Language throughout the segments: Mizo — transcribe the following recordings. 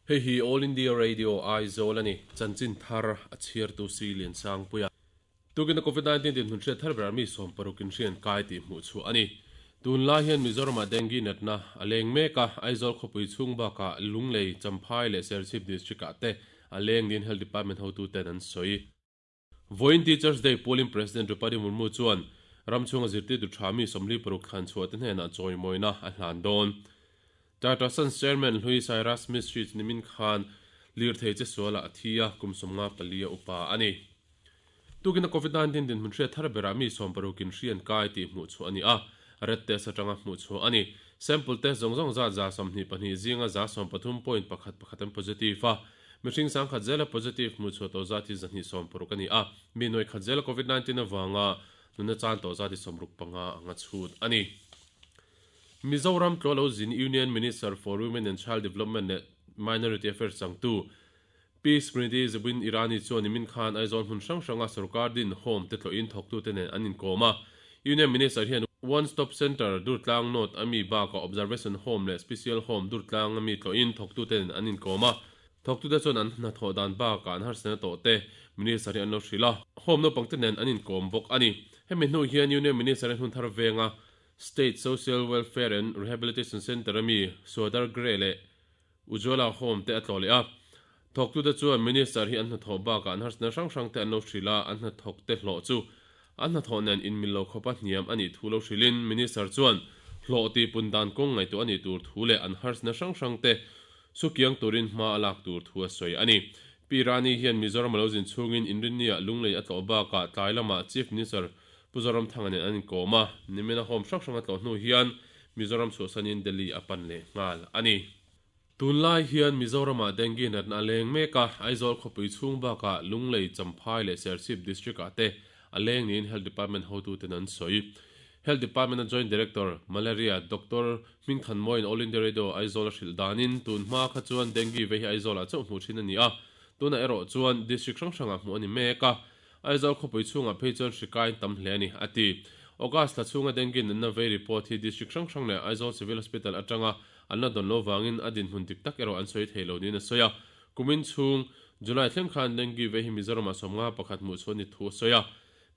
Hei hi All India Radio Aizawl a ni. Chanchin thar a chhiartu si Liansangpuia. Tukin a Covid 19 dinhmun hriat thar berah mi 60 in hri an kai tih hmuh chhuah a ni. Tunlai hian Mizoramah Dengue natna a leng mek a, Aizawl khawpui chhung bakah Lunglei, Champhai leh Serchhip District-ah te a leng niin Health Department hotuten an sawi. Vawiin Teachers Day pualin President Draupadi Murmu chuan ram chhunga zirtirtu tha mi 46 thlan chhuah te hnenah chawimawina a hlan dawn. Tata Sons Chairman hlui Cyrus Mistry chu nimin khan lirthei che sualah a thi a, kum 54 a upa a ni. Tukin a Covid 19 dinhmun hriat thar berah mi 60 in hri an kai tih hmuh chhuah a ni a, red test atanga hmuh chhuah a ni. Sample test zawng zawng zat 122 zinga 113.11 an positive a, Mihring sangkhat zela positive hmuh chhuah tawh zat hi 260 a ni a, mi nuai khat zela Covid 19 avanga nunna chan tawh zat hi 65 anga chhut a ni. Mizoram Tlualo Zin Union Minister for Women and Child Development leh Minority Affairs changtu Pi Smriti Zubin Irani chuan nimin khan Aizawl hmun hrang hranga sorkar din home te tlawhin thawktute nen an inkawm a. Union Minister hian One Stop Centre Durtlang North a mi bakah Observation Home leh Special Home Durtlang a mi tlawhin thawktute nen an inkawm a. Thawktute chuan an hnathawh dan bakah an harsatna tawh te Minister hi an lo hrilh a. Home naupangte nen an inkawm bawk a ni. Hemi hnu hian Union Minister hi hmun thar venga State Social Welfare and Rehabilitation Centre a mi Swadar Greh leh Ujwala Home te a tlawh leh a. Thawktute chuan Minister hi an hnathawh bakah an harsatna hrang hrang te an lo hrilh a, an hnathawk te hlawh chu an hnathawh nen inmil lo khawpa hniam a nih thu lo hrilhin Minister chuan hlawh tihpun dan kawng ngaihtuah a nih tur thu leh an harsatna hrang hrang te sukiang turin hma a lak tur thu a sawi a ni. Pi Rani hian Mizoram a lo zin chhungin Inrinni-ah Lunglei a tlawh bakah tlai lamah Chief Minister Pu Zoramthanga nen an inkawm a, nimina home hrang hrang a tlawh hnu hian Mizoram chhuahsanin Delhi a pan leh nghal a ni. Tunlai hian Mizoramah Dengue natna a leng mek a, Aizawl khawpui chhung bakah Lunglei, Champhai leh Serchhip District-ah te a leng niin Health Department hotuten an sawi. Health Department-a Joint Director, Malaria, Doctor Hmingthanmawiin All India Radio Aizawl a hrilh danin tun hma kha chuan Dengue vei hi Aizawlah chauh hmuh thin a ni a, tunah erawh chuan District hrang hrangah hmuh a ni mek a, Aizawl khawpui chhungah phei chuan hri kai tam hle a ni, a ti. August thla chhunga dengue natna vei report hi district hrang hrang leh Aizawl Civil Hospital atanga an la dawn lo vangin a dinhmun dik tak erawh an sawi thei lo niin a sawi a. Kumin chhung July thleng khan dengue vei hi Mizoramah 51 hmuh chhuah ni thu a sawi a.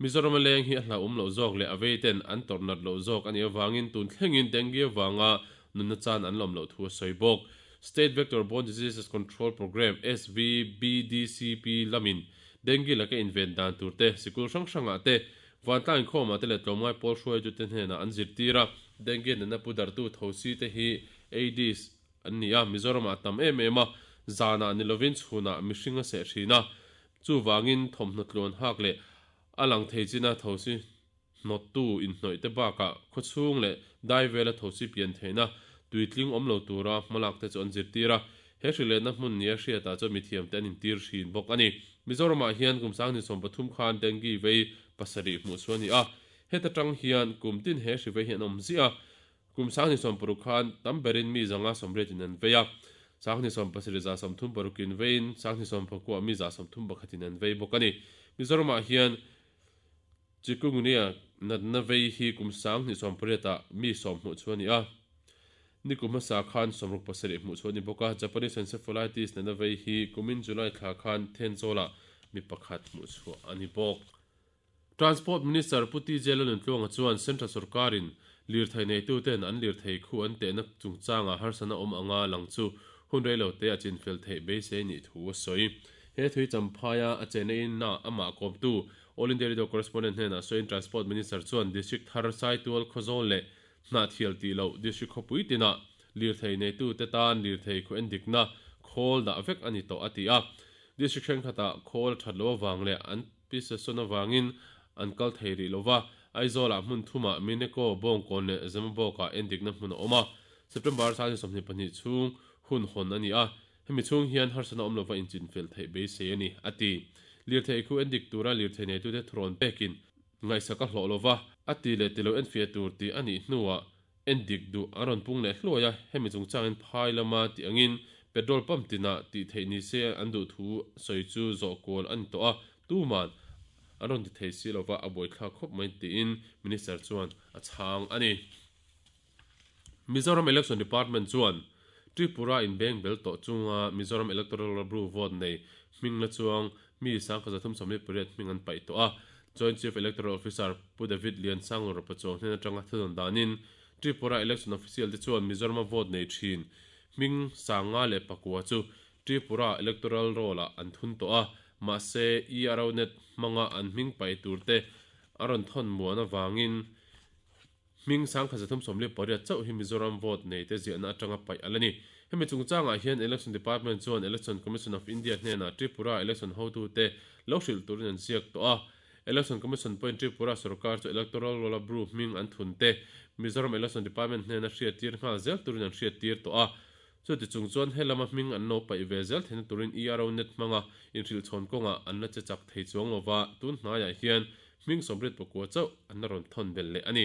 Mizorama leng hi a hlauhawm loh zawk leh a vei ten an tawrh nat loh zawk a nih avangin tun thlengin dengue avanga nunna chan an lawm loh thu a sawi bawk. State Vector Borne Diseases Control Programme, SVBDCP, lamin Dengue laka inven dan tur te, sikul hrang hrangah te, vantlang inkhawmah te leh tlawmngai pawl hruaitute hnenah an zirtir a. Dengue natna pu darhtu thosi te hi Aedes an ni a, Mizoramah a tam em em a, zanah ni lovin chhunah mihring a seh thin a. Chuvangin thawmhnaw tluan hak leh a lang thei china thosi hnawttu inhnawih te bakah khawchhung leh dai vela thosi pian theihna tuitling awm lo tura hmalak te chu an zirtir a, he hrilehna hmun nia hriatah chuan mithiamte an intir thin bawk a ni. Mizoramah hian kum 2013 khan dengue vei pasarih hmuh chu a ni a, heta tang hian kum tin he hri vei hi an awm ziah a, kum 2016 khan tam berin mi 580 in an vei a, 2007 136 in veiin 2019 mi 131 in an vei bawk a ni. Mizoramah hian Chikungunya natna vei hi kum 2018 ah mi sawm hmuh chu a ni a. Nikum hmasa khan 67 hmuh chu a ni bawk a. Japanese encephalitis natna vei hi kumin July thla khan Thenzawlah mi pakhat hmuh chhuah a ni bawk. Transport Minister Pu TJ Lalnuntluanga chuan Central sorkarin lirthei neituten an lirthei khu an tehna chungchangah harsatna awm anga lang chu hun reilote a chinfel theih beisei nih thu a sawi. He thui champhaia a chena in ah amah kawmtu All India Radio Correspondent hnenah sawiin Transport Minister chuan District thar Saitual Khawzawl leh Hnahthial tih loh District khawpui tinah lirthei neitute tan lirthei khaw endikna khawl dah vek a ni tawh a ti a. District thenkhatah khawl a that loh avang leh an pisasawn avangin an kal thei rih lova, Aizawlah hmun thumah Mineko, Bawngkawn leh Zemabawkah endikna hmun a awm a. September 22 chhung hun hawn a ni a. Hemi chhung hian harsatna awm lova inchinfel theih beisei a ni, a ti. Lirthei khu endik tura lirthei neitute thurawn pekin ngaihsak a hlawh lova, a ti leh ti lo enfiah tur tih a nih hnuah endik duh an rawn pung leh hluai a, hemi chungchangin phai lama tih angin petrol pump tinah tih theih ni se an duh thu sawi chu zawh kual a ni tawh a, tuman an rawn ti thei si lova a buaithlak khawp mai tiin Minister chuan a chhang a ni. Mizoram Election Department chuan. Tripura in beng bel tawh chunga Mizoram Electoral Roll Bru vote nei hming la chuang mi 1348 hming an paih tawh a. Joint Chief Electoral Officer Pu David Liansang Rawpachuang hnen atanga thudawn danin Tripura Election Official te chuan Mizorama vote nei thin hming 509 chu Tripura Electoral Roll-ah an thun tawh a, mahse ERO net hmanga an hming paih tur te a rawn thawn muan avangin hming 1348 chauh hi Mizoram vote nei te ziahna atanga paih a la ni. Hemi chungchangah hian Election Department chuan Election Commission of India hnenah Tripura Election hotute lo hrilh turin an ziak tawh a. Election Commission pawhin Tripura sorkar chu Electoral Roll-a Bru hming an thun te Mizoram Election Department hnena hriattir nghal zel turin an hriattir tawh a. Chuti chung chuan he lama hming an lo paih ve zel theihna turin ERO net hmanga inhrilhchhawn kawngah an la che chak thei chuang lo va, tun hnaiah hian hming 84 chauh an la rawn thawn belh leh a ni.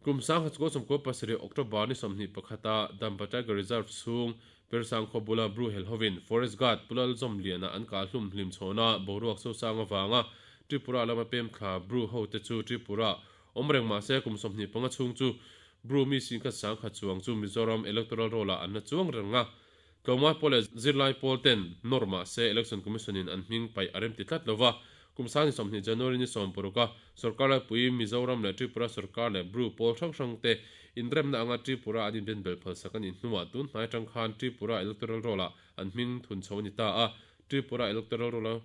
Kum 1997 October ni 21 a Dampa Tiger Reserve chhung Persang khaw bula Bru hel hovin Forest Guard Pu Lalzawmliana an kah hlum hlim chhawna boruak sosang avanga Tripura lama pem thla Bru hote chu Tripura awm reng mah se kum 25 chhung chu Bru mi singkhat sangkhat chuang chu Mizoram Electoral Roll-ah an la chuang reng a. Tlawmngai pawl leh zirlai pawl ten nawr mah se Election Commission in an hming paih a remti tlat lo va. Kum 20 January ni 60 a sorkar laipui Mizoram leh Tripura sorkar leh Bru pawl hrang hrang te inremna anga Tripura an inbenbel phalsak a nih hnuah tun hnai atang khan Tripura Electoral Roll-ah an hming thun chho a ni ta a. Tripura Electoral Roll-a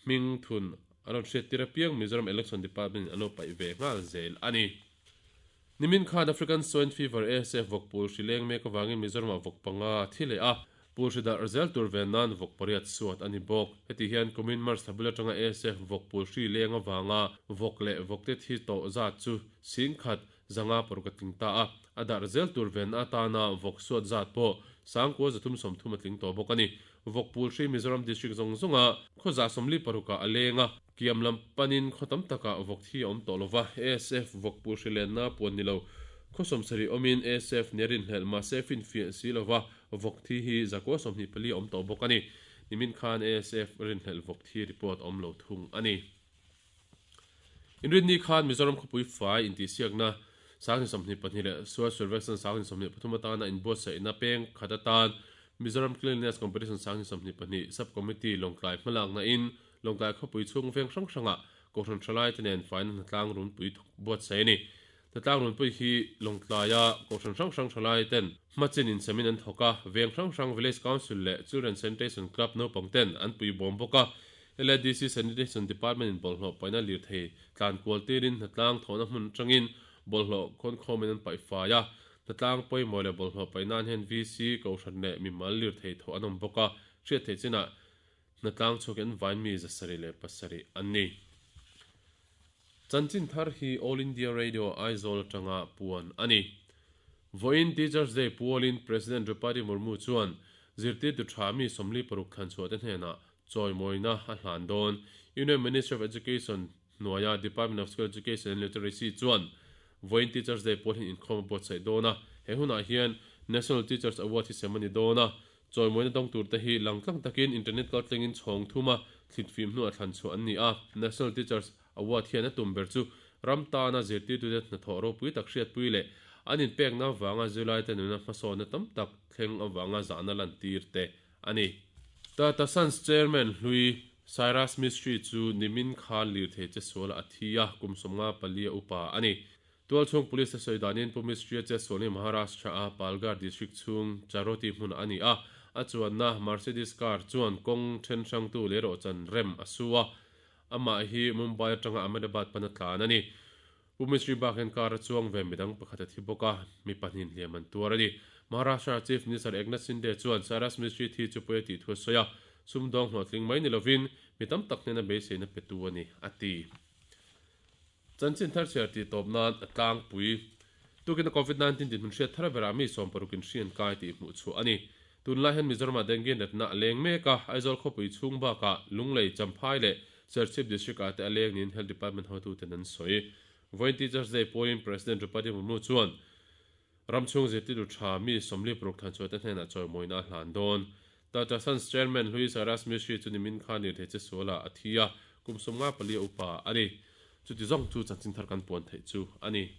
hming thun an rawn hriattir apiang Mizoram Election Department in an lo paih ve nghal zel a ni. Nimin khan African Swine Fever, ASF, vawk pul hri leng mek avangin Mizoramah vawk panga a thi leh a, pul hri darh zel tur ven nan vawk pariat suat a ni bawk. Heti hian kumin March thla bul atanga ASF vawk pul hri leng avanga vawk leh vawkte thi tawh zat chu 10,000 500 a tling ta a, a darh zel tur ven atana vawk suat zat pawh 9,330 a tling tawh bawk a ni. Vawk pul hri Mizoram District zawng zawnga khaw 46 ah a leng a, Kiam lam panin khaw tam takah vawk thi a awm tawh lova, ASF vawk pul hri lenna puan ni lo. Khaw 70 awmin ASF nia rinhlelh mahse finfiah si lova vawk thi hi 124 a awm tawh bawk a ni. Nimin khan ASF rinhlelh vawk thi report a awm lo thung a ni. Inrinni khan Mizoram khawpui fai intihsiakna 2022 leh Swachh Survekshan 2023 atana inbuatsaihna peng khat atan Mizoram Cleanliness Competition 2022 Sub-Committee Lawngtlai hmalakna in Lawngtlai khawpui chhung veng hrang hrangah Kohhran Thalaite nen faina hnatlang runpui thawk buatsaih a ni. Hnatlang runpui hi Lawngtlaia Kohhran hrang hrang Thalaiten hmachin insamin an thawk a, veng hrang hrang Village Council leh Children Sanitation Club naupang ten an pui bawm bawk a. LADC Sanitation Department in bawlhhlawh paihna lirthei tlan kual tirin hnatlang thawhna hmun atangin bawlhhlawh khawnkhawmin an paih fai a. Hnatlang pawimawh leh bawlhhlawh paih nan hian VC, Kohhran leh mimal lirthei thawh an awm bawk a, hriat theih chinah Hnatlang chhuak in vain mi 707 an ni. Chanchin thar hi All India Radio Aizawl atanga puan a ni. Vawiin Teachers Day pualin President Draupadi Murmu chuan zirtirtu tha mi 46 thlan chhuah te hnenah chawimawina a hlan dawn. Union Ministry of Education hnuaia Department of School Education and Literacy chuan vawiin Teachers Day pual hian inkhawm a buatsaih dawn a. He hunah hian National Teachers Award hi sem a ni dawn a. Chawimawina dawng tur te hi langtlang takin internet kaltlengin chhawng thuma thlit fim hnuah thlan chhuah an ni a. National Teachers Award hian a tum ber chu ram tana zirtirtute hnathawh ropui tak hriatpui leh an inpekna avanga zirlaite nuna hmasawnna tam tak thleng avanga zahna lantir te a ni. Tata Sons Chairman hlui Cyrus Mistry chu nimin khan lirthei che sualah a thi a, kum 54 a upa a ni. Tualchhung Police te sawi danin Pu Mistry-a chetsual hi Maharashtra-a Palghar district chhung Charoti hmunah a ni a, a chuanna Mercedes car chuan kawng then hrangtu leh rawhchan rem a su a, amah hi Mumbai atanga Ahmedabad pana tlan a ni. Pu Mistry bak hian car a chuang ve midang pakhat a thi bawk a, mi pahnih hliam an tuar a ni. Maharashtra Chief Minister Eknath Shinde chuan Cyrus Mistry thi chu pawi a tih thu a sawi a, sumdawng hlawhtling mai ni lovin mi tam tak hnena beiseina petu a ni, a ti. Chanchin thar chhiar tih tawp nan a tlangpui. Tukin a Covid 19 dinhmun hriat thar berah mi 60 in hri an kai tih hmuh chhuah a ni. Tunlai hian Mizoramah dengue natna a leng mek a, Aizawl khawpui chhung bakah Lunglei, Champhai leh Serchhip District ah te a leng niin Health Department hotuten an sawi. Vawiin Teachers Day pawhin President Draupadi Murmu chuan ram chhung zirtirtu tha mi 46 thlan chhuah te hnenah chawimawina a hlan dawn. Tata Sons Chairman hlui Cyrus Mistry chu nimin khan lirthei che sualah a thi a, kum 54 a upa a ni. Chuti zawng chu chanchin thar kan puan theih chu a ni.